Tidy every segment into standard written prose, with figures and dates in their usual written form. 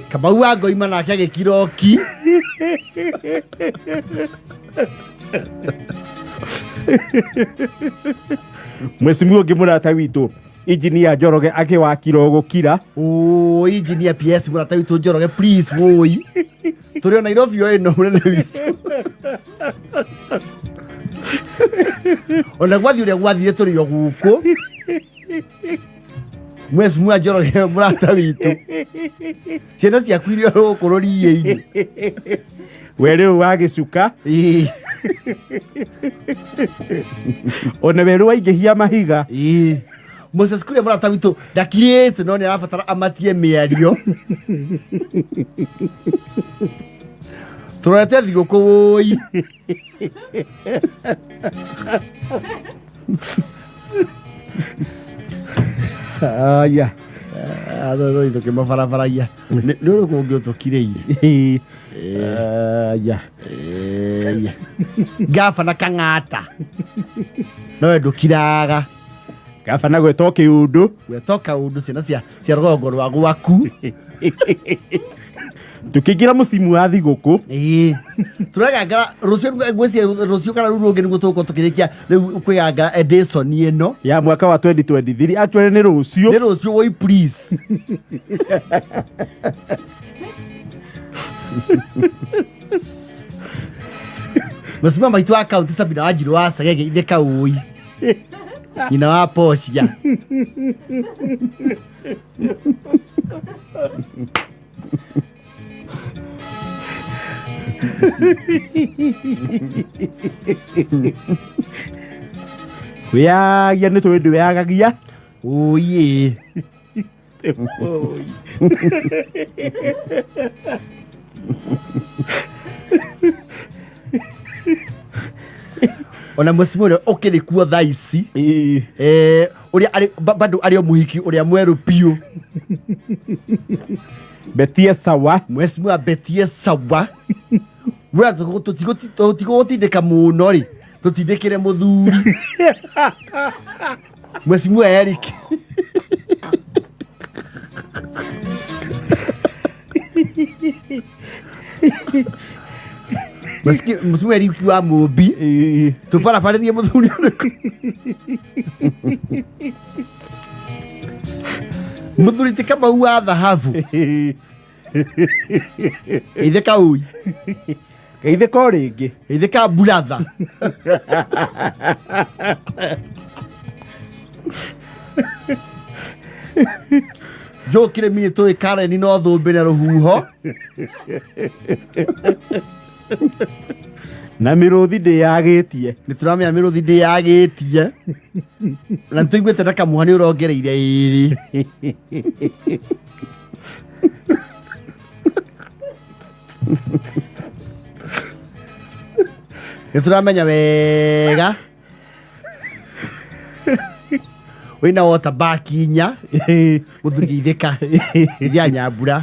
Kamau wa Ngoima nake agĩkiroki. Mwecimiwa ũngĩ mũrata witũ injinia Njoroge akĩwakira gũkira. Ũĩ injinia PS mũrata witũ Njoroge, please, wũi tũrĩ o Nairobi o ĩno, mũnene witũ. Ona gwathiĩ ũrĩa gwathire, tũrĩ o gũkũ. Mheshimiwa Njoroge, mũrata witũ, ciana ciaku iria gũkũ rũriĩ-inĩ. We rĩu wa gĩcuka. Ĩĩ. Ona werũ waingĩhia mahiga. Ĩĩ. Moses Kuria mũrata witũ ndakirĩte, no nĩ arabatara amatie mĩario. Tũrorete thigũkũ, wũi. Aya. Tũkĩmabarabaragia nĩ ũrĩkũ ũngĩ ũtũkirĩire? Aya. Gabana Kang'ata nowe ndũkiraga. Gabana gwetwo kĩundu. Gwetwo kaundu, ciana cia rũgongo rwa gwaku. Tukĩingĩra mũcimu wa thigũkũ. Ĩĩ, tũregangara rũciũ, ngwĩciria rũciũ kana rũu rũngĩ nĩguo tũgũkorwo tũkĩrĩkia rĩu kwĩgangara edition ĩno ya mwaka wa 2023. Actually nĩ rũciũ. Nĩ rũciũ, woi, please. Mheshimiwa maitũ wa kaunti Sabina Wanjiru wa Cegege, ithe kaũi nyina wa Pocia. Wĩyagia nĩ tũĩ ndwĩyagagia. Ũiĩ. Ona mheshimiwa ũrĩa ũkĩrĩ kuo thaa ici, ũrĩa arĩ bado arĩ o mũhiki ũrĩa mwerũ biũ. Betie sawa. Mheshimiwa Betie sawa, we tũtigũgũtindĩka mũno rĩ, tũtindĩkĩre mũthuri Mheshimiwa Eric. Mheshimiwa Eric wa Mũmbi, tũbarabarĩrie mũthuri ũrĩkũ? Mũthuri ti Kamau wa thahabu, ithe kaui. Geithe ko rĩngĩ. Ithe ka buratha. Njũkĩrĩ mini tũĩ Kareni no thũmbĩ na rũhuho. Na mĩrũthi ndĩyagĩtie. Nĩ tũramenya mĩrũthi ndĩyagĩtie, na nĩ tũiguĩte na kamũha nĩ ũrongereire ĩrĩ. Nĩ tũramenya wega wĩna wota baki inya, mũthuri ithĩka ithia nyambura,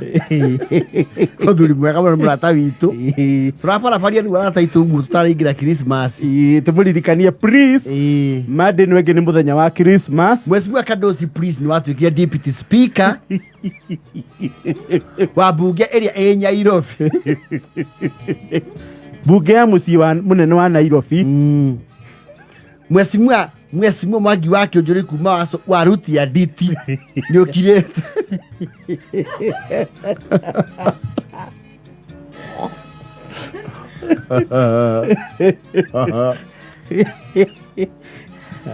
mũthuri mwega mũno, mũrata witũ. Tũrabarabaria rĩu arata aitũ ũguo tũtaraingĩra Christmas. Tũmũririkanie please, Monday ĩno ĩngĩ nĩ mũthenya wa Christmas. Mheshimiwa Kadosi, please, nĩ watuĩkire deputy speaker wa mbunge ĩrĩa ĩ Nyairobi. Bunge ya mũciĩ wa mũnene wa Nairobi. Mheshimiwa Mwangi wa Kĩũnjũrĩ kuma wa ruti ya nditi nĩ ũkirĩte.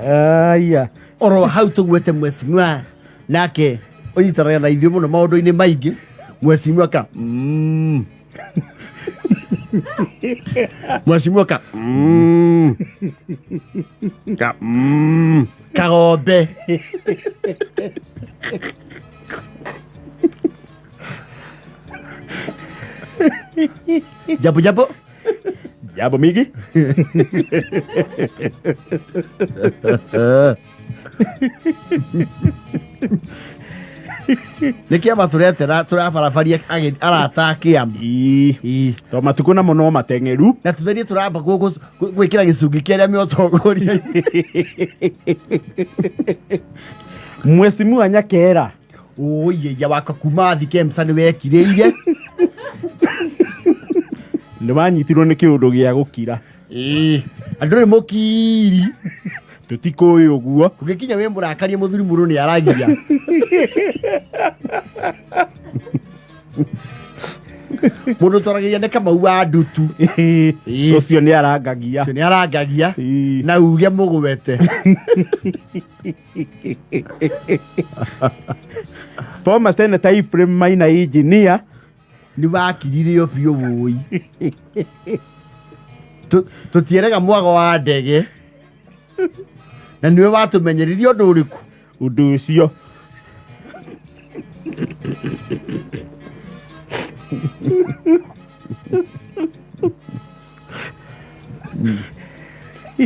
Aya. Oro hau tũgwete mheshimiwa nake ũnyitanaga na ithuĩ mũno maũndũ-inĩ maingĩ, mheshimiwa ka mheshimiwa ka ka Kagombe. Jambo, jambo. Jambo mingi. Nĩ kĩama tũretera, tũrabarabaria arata a kĩama. Ĩĩ. To matukũ namo no mateng'eru. Na tũtherie, tũramba gwĩkĩra gĩcungi kĩa arĩa me ũtongoria. Mheshimiwa Nyakera. Ũũiyĩia wakwa kuma thi Kemsa nĩ wekirĩire. Nĩ wanyitirwo nĩ kĩũndũ gĩa gũkira. Ĩĩ, andũ nĩ mũkiri. Tũtikũĩ ũguo. Ũngĩkinya wĩ mũrakarie mũthuri mũndũ nĩ aragia. Mũndũ twaragĩria nĩ Kamau wa ndutu. Ĩĩ. Ũcio nĩ arangagia. Ũcio nĩ arangagia. Ĩĩ. Na uge mũgwete. Former Senator Ephraim Maina engineer. Nĩ wakiririo biũ wũi. Tũtierega mwago wa ndege. Na nĩwe watũmenyeririe ũndũ ũrĩkũ? Ũndũ ũcio.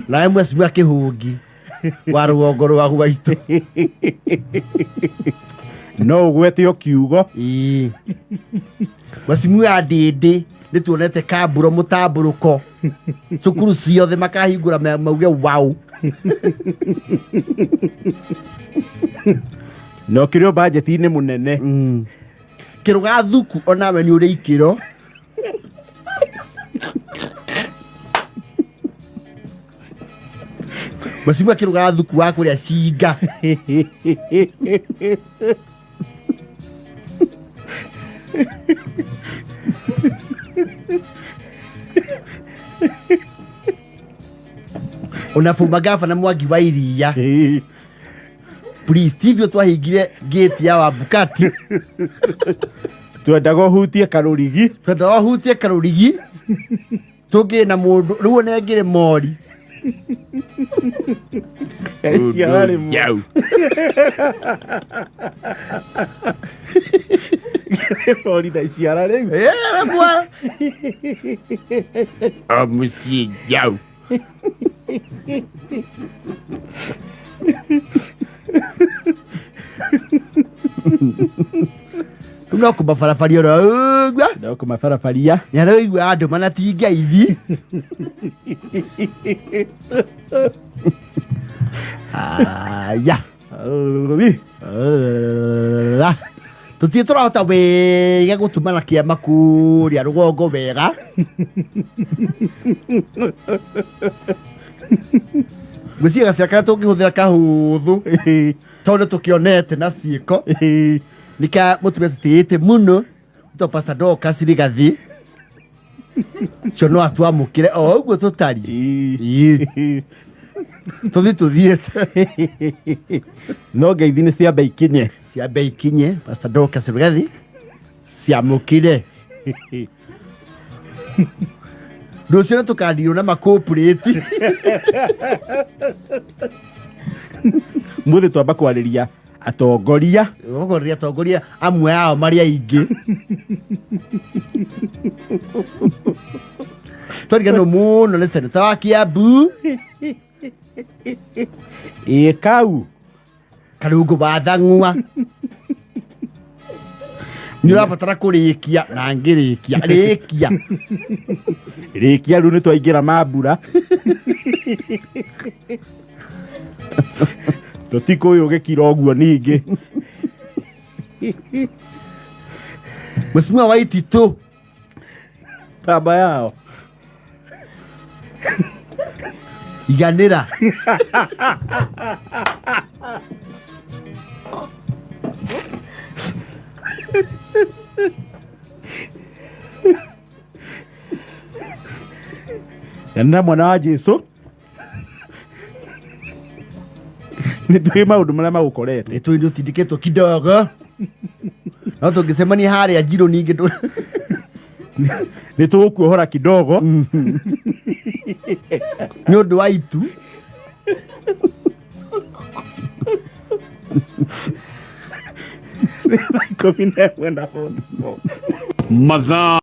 Nawe mwecimua kĩhũngi wa rũgongo rwa gwaitũ. No ũgwete o kiugo. Ĩĩ. Mwecimua ndĩndĩ nĩ tuonete kamburo mũtambũrũko. Cukuru ciothe makahingũra mauge wau. Na ũkĩrĩ o bajeti-inĩ mũnene. Kĩrũga thuku onawe nĩ ũrĩ ikĩro. Mwecimua kĩrũga thuku wa kũrĩa cinga. Ona buma gabana Mwangi wa Iria. Ĩĩ. Please, ti ithuĩ twahingire gate ya Wambukati. Twendaga ũhutie karũrigi. Twendaga ũhutie karũrigi. Tũngĩ na mũndũ rĩu ona ĩngĩrĩ mori. Iciara rĩmwe. Jau. Mori na iciara rĩu. Ĩ, rĩmwe. O mũciĩ jau. Rĩu no kũmabarabaria oro ũguo. No kũmabarabaria. Nĩ aroigua andũ manatinga ithi. Aya. Tũtirĩ tũrahota wega gũtumana kĩama kũrĩa rũgongo wega. Ngwĩciria gacĩra karĩa tũngĩhũthĩra kahũthũ tondũ tũkĩonete na ciĩko nĩ ka mũtumia tũtĩĩte mũno to Pastor Dorcas Rigathi. Cio no atwamũkĩre o ũguo tũtariĩ. Ĩĩ. Tũthiĩ tũthiĩte. No ngeithi nĩ ciambe ikinye. Ciambe ikinye Pastor Dorcas Rigathi ciamũkire. Rũciũ nĩ tũkandirwo na makũpurĩti. Mũthĩ twamba kwarĩria atongoria. Gũkwarĩria atongoria amwe ao marĩ aingĩ. Twariganĩrwo mũno nĩ seneta wa Kiambu. Ĩ kau. Karungu wa Thang'wa. Nĩ ũrabatara kũrĩkia na ngĩrĩkia. Rĩkia. Rĩkia rĩu nĩ twaingĩra mambura. Tũtikũĩ ũgĩkira ũguo ningĩ. Mheshimiwa Waititũ. Baba yao. Iganĩra. Na mwana wa Jesu. Nĩ tũĩ maũndũ marĩa magũkorete. Nĩ tũĩ nĩ ũtindĩkĩtwo kidogo. No tũngĩcemania harĩa njirũ ningĩ Nĩ tũgũkuohora kidogo. Nĩ ũndũ wa itu. 11:44. Mathaa.